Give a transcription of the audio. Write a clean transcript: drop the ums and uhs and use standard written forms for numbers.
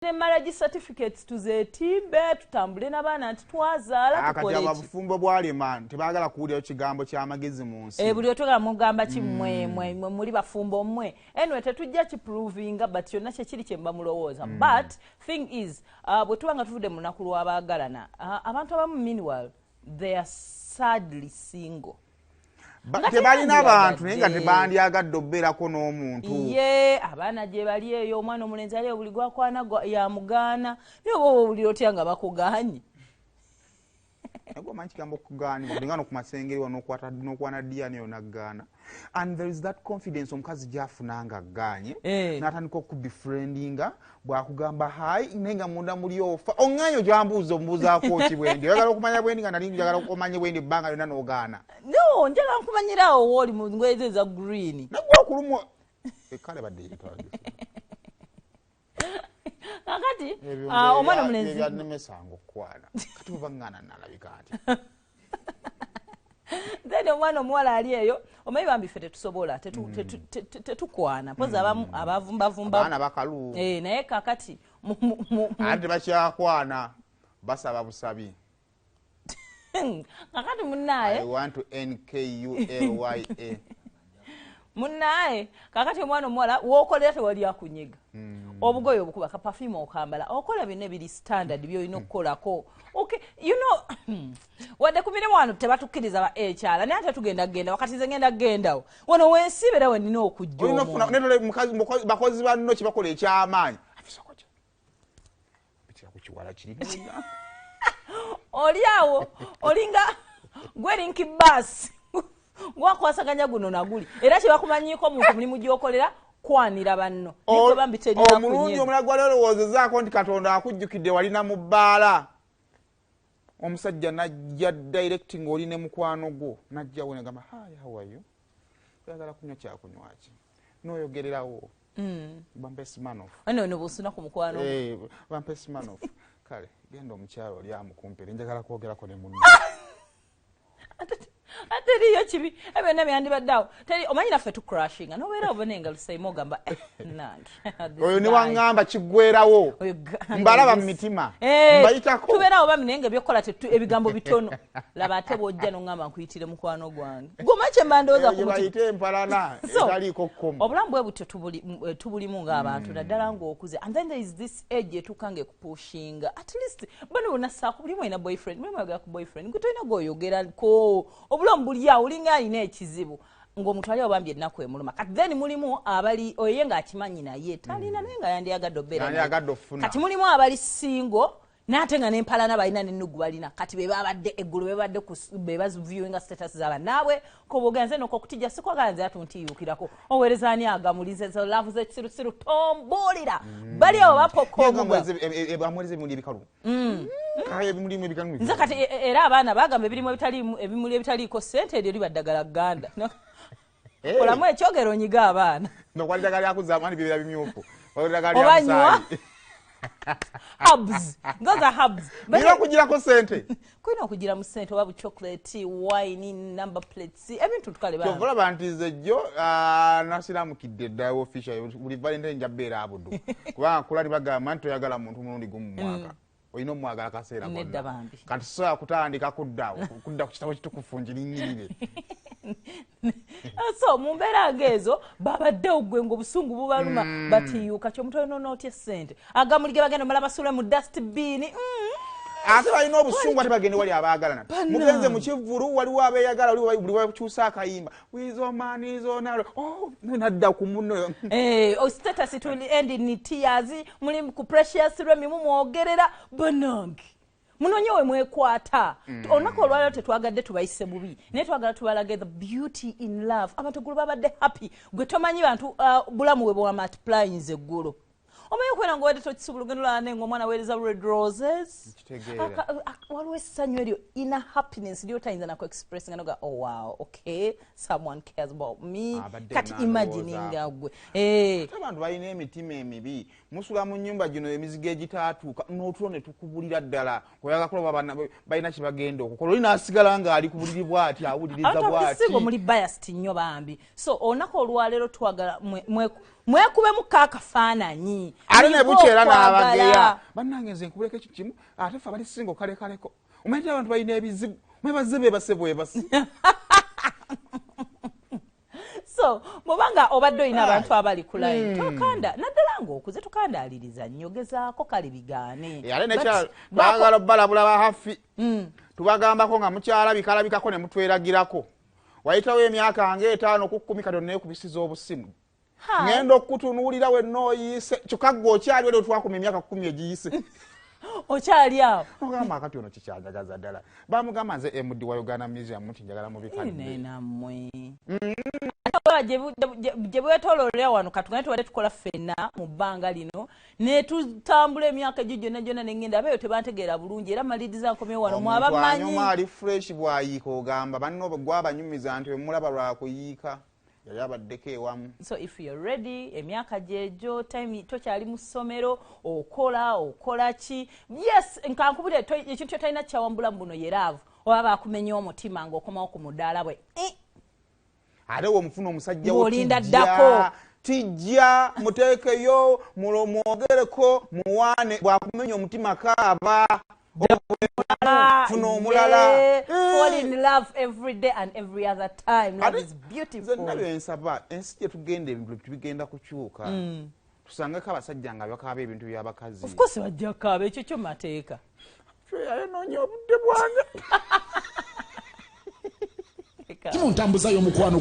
Ne marriage certificates tuzeetimbe, tutambule n'abaana nti twazaala. Kati Tukole ki? Abafumbo bwalema tebaagala kuwulirayo kigambo ky'amagezi mu nsi. Eh, buli otwegala mugamba ki? Mmwe mwe mwe muli bafumbo mmwe. Anyway, tetujja kiprovinga, but kyonna kyekiri kye muba mulowooza. But thing is, bwe tuba nga tuvudde mu lunaku lw'abaagalana, abantu abamu meanwhile they are sadly single. Nga Tebalina bantu, naye nga tebandyagadde. Tebandyagadde okubeerako n'omuntu. Ye abaana gye bali eyo, omwana omulenzi ali eyo, buli gwakwana yamugaana. Naye oba oba owulira otya nga bakuganye? Naye omanyi kigambo okugaanibwa olinga no ku masengeri wa n'okwana diyani eyo naggaana, and there is that confidence omukazi gyafuna nga aggaanye, n'atandika okubefriendinga. Bwakugamba hi, naye nga munda muli ofa oŋŋaanye ogyambuuza, ombuuzaako ki bwendi? Oyagala okumanya bwendi nga nali njagala omanye bwendi ebbanga lyonna n'ogaana. No, njagala nkumanyirawo wooli mu ngoye ze eza green. Nagwe okulumwa ekale badde yetwala. Kakati omwana omulenzi Ebyanemesanga okukwana, kati bwe baŋŋaana nalabika nti Then omwana omuwala ali eyo, omanyi bambi ffe tetusobola, tetukwana mpozi abamu abavumbavumba. Abaana bakalu. Eh, naye kakati Ate tebakyakwana, basaba busabi. Kakati munaaye I want to nkulya. Munaaye, kakati omwana omuwala wokolera tewali akunyega, obugoye obukuba, kaperfume okambala, okola byonna ebiri standard byolina okukolako. Okay, wadde ku mirimu wano tebatukkiriza ba ekyala, naye ate tugenda genda wakati nze ngenda gendawo wano wensiibera we nina okujja Olina omuntu. okufuna netole bakozi banno kyebakola ekyamaanyi afisokoja bitira ku kiwala kiri. Oli awo olinga gwe link bus, gwakwasaganya guno naguli, era kyebakumanyiiko muntu mulimu gyokolera kwanira banno. Naye gwe bambi teri Omulundi akunyega. Omulala gwali olowoozezaako nti Katonda akujjukidde, walina mu bbaala omusajja najja direct ng'oli ne mukwano gwo, najjawo nagamba, "Hi, how are you? Oyagala kunywa kyakunywa ki?" N'oyogererawo, "Bampe Smirnoff." Ano no busuna ku mukwano gwo. Eh, "Bampe Smirnoff." "Kale genda omukyalo oli amukumpere, njagala kwogerako ne munno." Ate eriyo kibi ebyonna byandibadde awo teri. Omanyi naffe tucrashinga, nobeera obona engalo saimu ogamba, "Eh, nange this Oyo ne guy." waŋŋamba kiggwerawo. Oyo Mbalaba mu mitima. Eh, Mbayitako. Tubeerawo bami, naye nga ebyokukola ebigambo bitono. Laba ate bwojja noŋŋamba nkuyitire mukwano gwange, goma kye mba ndowooza ku Gye mutima. bayite empalana So, etaliiko kkomo. Obulamu bwe butyo tubulimu ng'abantu, naddala ng'okuze. And then there is this age etuuka ng'ekupushinga. At least bano bonna saako buli alina boyfriend, buli oyogera ku boyfriend, gwe tolina gweoyogerako. Obulamu buli awo olinga alina ekizibu ng'omuntu ali obambi ennaku emuluma. Kati then mulimu abali oye ng'akimanyi naye talina, naye nga yandyagadde obeera naye. Yandyagadde okufuna. Kati mulimu abali single naate nga nempalana balina nennugu balina. Kati be babadde eggulu, bebadde be baviewinga status z'abannaabwe kobogenze noko okutijja sikwagala nze atuntiyuukirako oweereza ani agamulize zo love z'ekisirusiru tombuulira. Bali abo bapoka omugwa. Amuweereza ebimuli ebikalu. Kaya ebimuli ebikalu. Nze kati era abaana bagamba ebirimu ebitaliimu, ebimuli ebitaliiko ssente, eryo liba ddagala gganda. Eh. Olamu ekyogero onyiga abaana. Nokwali ddagala lyakuzaamu ani bibeera bimyufu. Wali ddagala lya Oba nywa. musaayi. Herbs, those are herbs. Nina okugirako ssente. Kulina okugira mu ssente oba buchocolate, wine, number plates, ebintu tukale Kyova bambi. olaba nti nze jjo nasiramukidde ddala official, buli Valentine nja bbeera abudu, kubanga kulali bagamba nti toyagala muntu mulundi gumu mu mwaka, olina omwagala kaseera Nedda konna. bambi. Kati sobola kutandika kudda ku kitabo kitukufu ngirinnyirire. So mu mbeera ng'ezo babaddewo gwe ng'obusungu bubaluma, batiyuuka kyomuntu oyonoona otya essente, agamuli ge bagenda omala basuule mu dustbin. Ate balina obusungu, ate bagende wali abaagalana. Bannange. Mugenze mu kivvulu, waliwo abeeyagala, waliwo buli wakyusa akayimba wizomaniizonalo, oh, nadda ku munno. Eh, oh, status it will end in tears. Muli ku Precious Remy mumwogerera. Banange, munonye we mwekwata. Olunaku olwaleero tetwagadde tubayise bubi, naye twagala tubalage the beauty in love. Abantu eggulu babadde happy. Gwe tomanyi bantu bulamu bwe bwa multiplyinze eggulo. Omanyi okubeera nga obadde tokisobola, ogenda olaba naye ngaomwana aweereza red roses. Nkitegeera. Waliwo essanyu eryo, inner happiness lyotayinza nako express, nga noga, "Oh wow, okay, someone cares about me." Abadde Kati nandowooza. imagininga gwe. Eh, Ate abantu balina emitima emibi, musula mu nyumba gino emizigo egitaatuuka n'otulo ne tukubulira ddala. Oyaga kulaba balina kye bagenda okukola, oli n'asigala ng'ali ku buliri bw'ati awuliriza Abantu bw'ati. abasinga muli biased nnyo bambi. So olunaku olwaleero twagala Mwekubemu akafaananyi. Ate ne bukyera n'abageya. Bannange, nze nkubuleko ekintu kimu, ate ffe abali single kalekaleko. Omanyi nti abantu balina ebizibu, mwebaze beebase bwebase. So bwobanga obadde olina abantu abali ku line, tokanda, naddala ng'okuze, tokandaaliriza nnyo, gezaako kale bigaane. Ate nekyala twagala obbalabula ba hafi. Tubagambako nga mukyalabika ne mutweragirako. Wayitawo emyaka nga 5 ku 10, kati oneekubisiza obusimu. Ŋŋenda okutunuulira wenna oyiise, kyokka gwe okyali oli otwakuma emyaka 10 egiyise. Okyali awo. Ogamba akati ono kikyanjagaza ddala. Bamugamba nze MD wa Uganda Museum nti njagala mu bikadde. Nammwe ate gye bwetoloolera wano, katugende tubadde tukola ffenna mu bbanga lino ne tutambula emyaka egyo gyonna gyonna, neŋŋenda abeeyo tebantegeera bulungi, era maliriza nkomyewo wano. Omuntu mwabamanyi. Anyuma ali fresh bw'ayiika, ogamba banno gwabanyumiza nti wemulaba lwakuyiika yali abaddeko ewamu. So if you're ready, emyaka gyegyo, time tokyali mu ssomero, okola okola ki, yes, nkankubulire, ekintu kyotalina kyawambulamu buno ye love, oba bakumenya omutima ng'okomawo ku mudaala bwe. Ate womufuna omusajja wo Ng'olinda tijja, ddako. Tijja muteekeyo mulo mwogereko muwaane, bwakumenya omutima kaaba funa omulala. Yeah. Fall in love every day and every other time. Love is beautiful. Nze nabyo nsaba ensi gye tugenda, ebintu bigenda kukyuka, tusangeko abasajja nga bakaaba ebintu by'abakazi. Of course bajja kaaba, ekyo kyo mateeka. Yayonoonya obudde bwange. Mu ntambuza y'omukwano.